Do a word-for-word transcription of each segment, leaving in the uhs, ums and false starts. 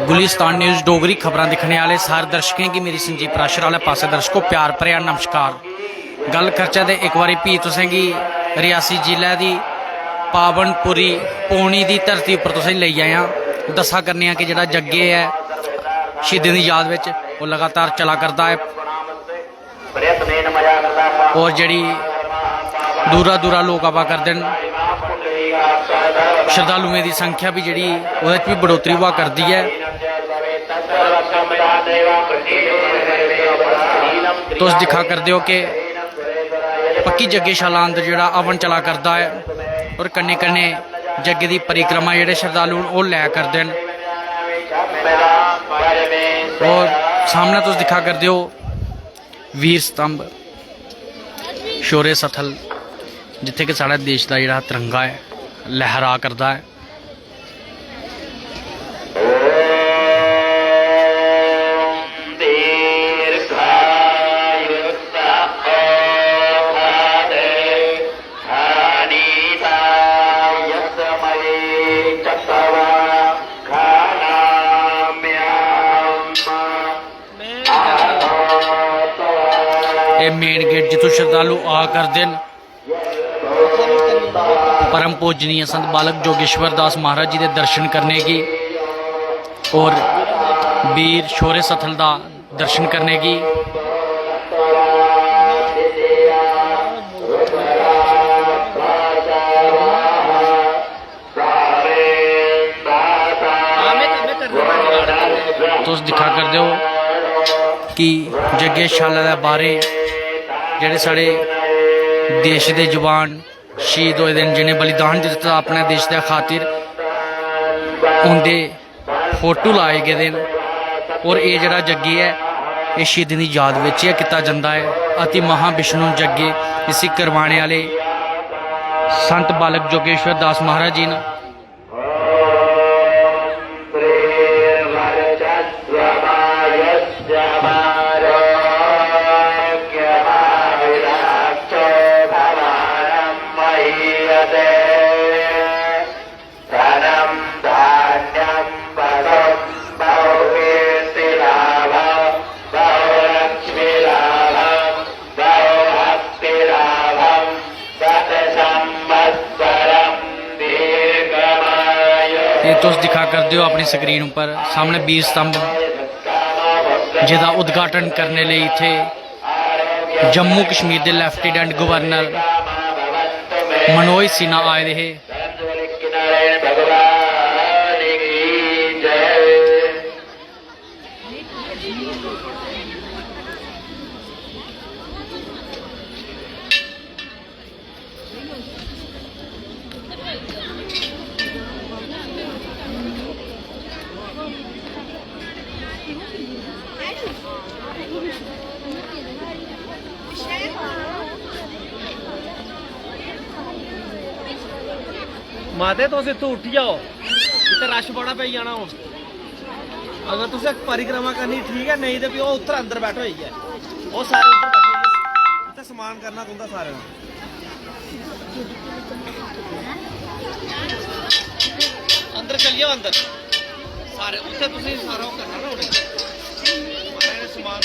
Gulistan news Dogri खबरां दिक्खने आह्ले सारे दर्शकें गी मेरी संजीव प्राशर आह्ले पासै दर्शको प्यार भरेआ नमस्कार। गल्ल करचै ते इक बारी फ्ही तुसेंगी रियासी जिले दी पावनपुरी पौनी दी धरती उप्पर तुसेंगी लेई आए आं। दस्सा करने आं कि जेह्ड़ा जग्गे ऐ शहीदें दी याद बिच, ओह् लगातार चला करदा ऐ। और जेह्ड़ी दूरा दूरा लोक आवा करदे न, श्रद्धालुएं दी संख्या बी जेह्ड़ी ओह्दे च बी बढ़ोतरी होआ करदी ऐ। तुस दिक्खा करदे ओ कि पक्की जग्गेशाला अंदर जेह्ड़ा हवन चला करदा ऐ और कन्नै कन्नै जग्गे दी परिक्रमा जेह्ड़े श्रद्धालु न ओह् लै करदे न। और सामनै तुस दिक्खा करदे ओ वीर स्तंभ शौर्य सथल, जित्थै कि साढ़े देश दा जेह्ड़ा तिरंगा ऐ लहरा करदा ऐ। एह् मेन गेट जित्थों श्रद्धालु आ करदे न परम पूजनीय संत बालक जोगेश्वर दास महाराज जी दे दर्शन करने गी और वीर शौर्य सथल दा दर्शन करने गी। तुस दिक्खा करदे ओ कि जग्गेशाला दे बाहरें जेह्ड़े साढ़े देश दे जवान शहीद होए दे न, जिनें बलिदान दित्ता अपने देश दे खातिर, उंदे फोटो लाए गेदे न। और एह् जेह्ड़ा जग्गे ऐ, एह् शहीदें दी याद बिच गै कीता जंदा ऐ। अति महाविष्णु जग्गे इसी करवाने आह्ले संत बालक जोगेश्वर दास महाराज जी न। एह् तुस दिक्खा करदे ओ अपनी स्क्रीन उप्पर सामने वीर स्तंभ, जेह्दा उद्घाटन करने लेई इत्थै जम्मू कश्मीर दे लेफ्टिनेंट गवर्नर मनोज सिन्हा आए दे हे। माते, तुस इत्थों उठी जाओ, इत्थै रश बड़ा पेई जाना हून। अगर तुसें परिक्रमा करनी, ठीक ऐ, नेईं ते फ्ही ओह् उद्धर अंदर बैठो होई ऐ, ओह् सारे उद्धर बैठो होई ऐ। इत्थै समान करना तुं'दा सारें दा। अंदर चली जाओ, अंदर सारे, उत्थै तुसें सारा ओह् करना ना उ'नें। सारे समान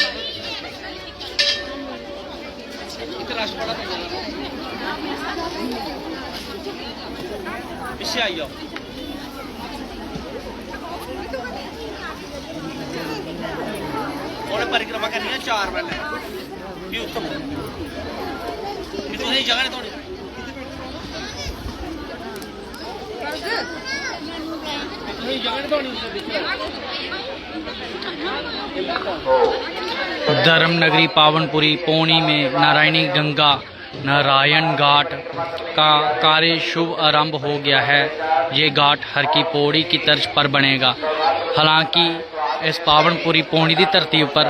इत्थै रश बड़ा पेई जाना। पिच्छे आई जाओ। उ'नें परिक्रमा करनी ऐ चार पैह्लें, फ्ही उत्थों, फ्ही तुसें जगह निं थ्होनी। तुसें जगह निं थ्होनी उत्थें, दिक्खी लैओ। धर्म नगरी पावनपुरी पौनी में नारायणी गंगा नारायण घाट का कार्य शुभ आरंभ हो गया है। ये घाट हर की पौड़ी की तर्ज पर बनेगा। हालांकि इस पावनपुरी पौनी दी धरती उप्पर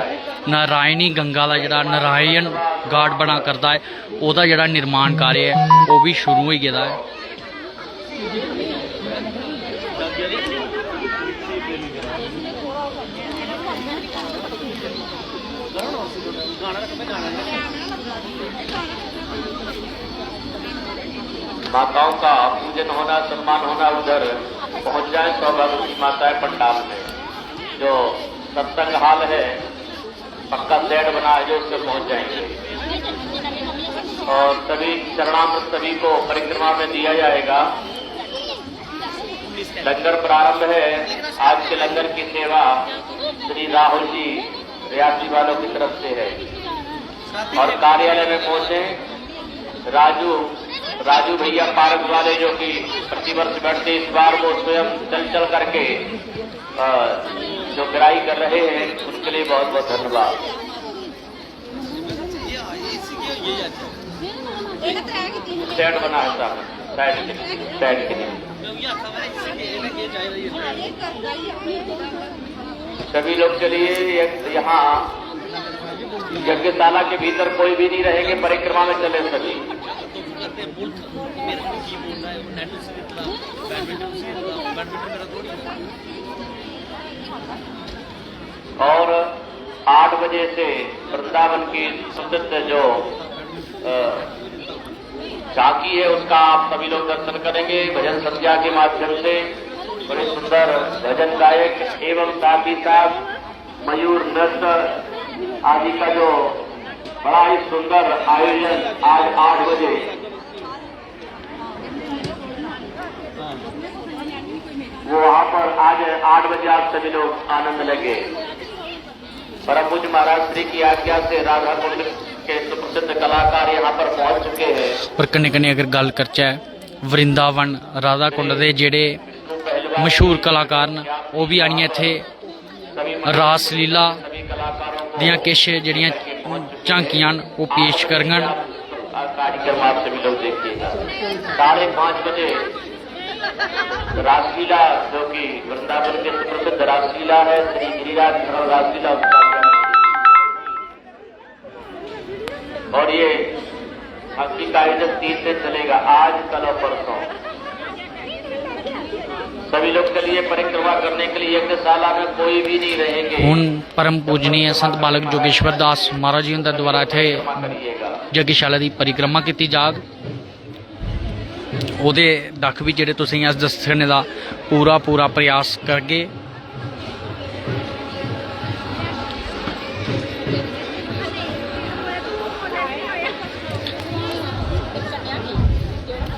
नारायणी गंगा दा जेह्ड़ा नारायण घाट बना करदा ऐ, ओह्दा जेह्ड़ा निर्माण कार्य ऐ, ओह् बी शुरू होई गेदा ऐ। माताओं का पूजन होना, सम्मान होना उधर, पहुंच जाए, सौभाग्यवती माताएं पंडाल में, जो सत्संग हॉल है, पक्का शेड बना है, जो उससे पहुंच जाएंगे। और सभी चरणामृत सभी को परिक्रमा में दिया जाएगा। लंगर प्रारंभ है। आज के लंगर की सेवा श्री राहुल जी रियासी वालों की तरफ से है। और कार्यालय में पहुंचे राजू, राजू भैया पार्क वाले, जो कि प्रतिवर्ष बैठते, इस बार वो स्वयं चल चल करके, अ, जो ग्राही कर रहे हैं, उनके लिए बहुत बहुत धन्यवाद। सेट बना है साहब, साइड के लिए, साइड के लिए। सभी लोग चलिए, ये यहाँ यज्ञशाला के भीतर कोई भी नहीं रहेंगे, परिक्रमा में चले सभी। और आठ बजे से वृंदावन की प्रसिद्ध जो, अ, झांकी है, उसका आप सभी लोग दर्शन करेंगे भजन संध्या के माध्यम से। बड़े सुंदर भजन गायक एवं साथ ही साथ मयूर नृत्य आदि का जो बड़ा ही सुंदर आयोजन आज आठ बजे, वो वहाँ पर आज आठ बजे आप सभी लोग आनंद लेंगे। परम पूज्य महाराज श्री की आज्ञा से राधा कुंड के सुप्रसिद्ध कलाकार यहाँ पर पहुँच चुके हैं। और कन्नै कन्नै अगर गल्ल करचै वृंदावन राधा कुंड दे जेह्ड़े मशहूर कलाकार न, ओह् बी आनियै इत्थै रासलीला दियां किश जेह्ड़ियां झांकियां न, ओह् पेश करङन। कार्यक्रम आप सभी लोग देखिएगा। साढ़े पाँच बजे रासलीला, जो कि वृंदावन के सुप्रसिद्ध रासलीला है, श्री गिरिराज धरम रासलीला, उसका और ये भक्ति का आयोजन तीन दिन चलेगा, आज, कल और परसों। सभी लोग चलिए, परिक्रमा करने के लिए यज्ञशाला में कोई भी नहीं रहेंगे। ਹੁਣ ਪਰਮ ਪੂਜਨੀਏ संत बालक जोगेश्वर दास महाराज जी हुंदे द्वारा इत्थै यज्ञशाला दी परिक्रमा कीती जाग। ओह्दे दक्ख बी जेह्ड़े तुसेंगी अस दस्सने दा पूरा पूरा प्रयास करगे।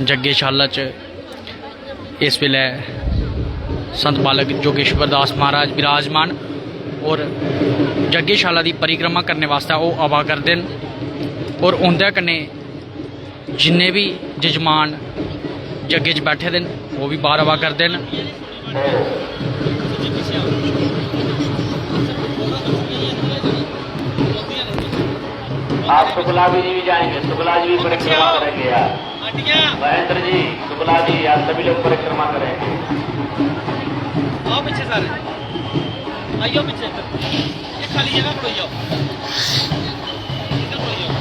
जग्गेशाला च इस बेल्लै संत बालक जोगेश्वर दास महाराज विराजमान और जग्गेशाला दी परिक्रमा करने वास्तै ओह् आवा करदे न और उं'दे कन्नै जिन्ने बी जजमान जग्गे च बैठे दे न, ओह् बी बार आवा करदे न। आज शुक्ला जी भी जाएंगे, शुक्ला जी भी परिक्रमा करेंगे यार। महेंद्र जी, शुक्ला जी, यार सभी लोग परिक्रमा करेंगे। आओ पीछे सारे, आइयो पीछे। ये खाली जगह खड़ोई जाओ। इधर खड़ोई जाओ।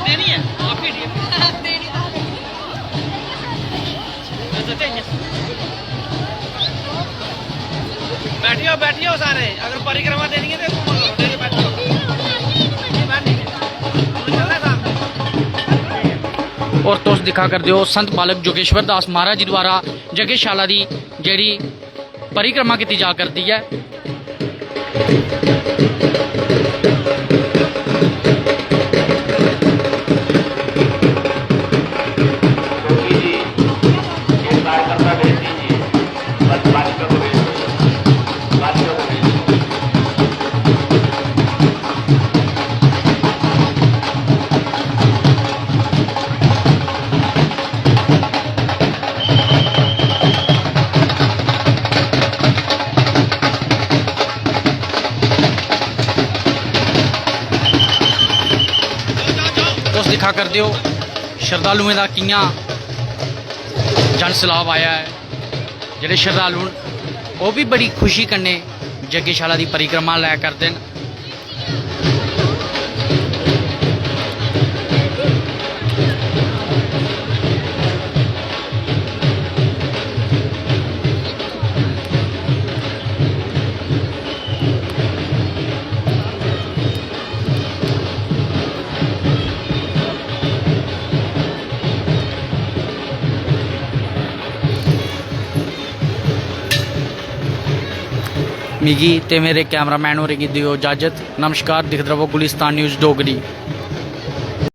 देनी है? आप ही देनी। अच्छा, चाहिए। बैठी जाओ, बैठी जाओ सारे। अगर परिक्रमा देनी है तो घूमो, नहीं, बैठी जाओ। ये बात नहीं है। चल रहा है साहब। और तुस दिक्खा करदे ओ संत बालक जोगेश्वर दास महाराज जी द्वारा जगेशाला दी जेह्ड़ी परिक्रमा कीती जा करदी ऐ। तुस दिक्खा करदे ओ श्रद्धालुएं दा कि'यां जन सैलाब आया ऐ। जेह्ड़े श्रद्धालु न, ओह् बी बड़ी खुशी कन्नै जग्गेशाला दी परिक्रमा लै करदे न। मिगी ते मेरे कैमरामैन होरें गी देओ इजाजत। नमस्कार, दिखदे रवो गुलिस्तान न्यूज़ डोगरी।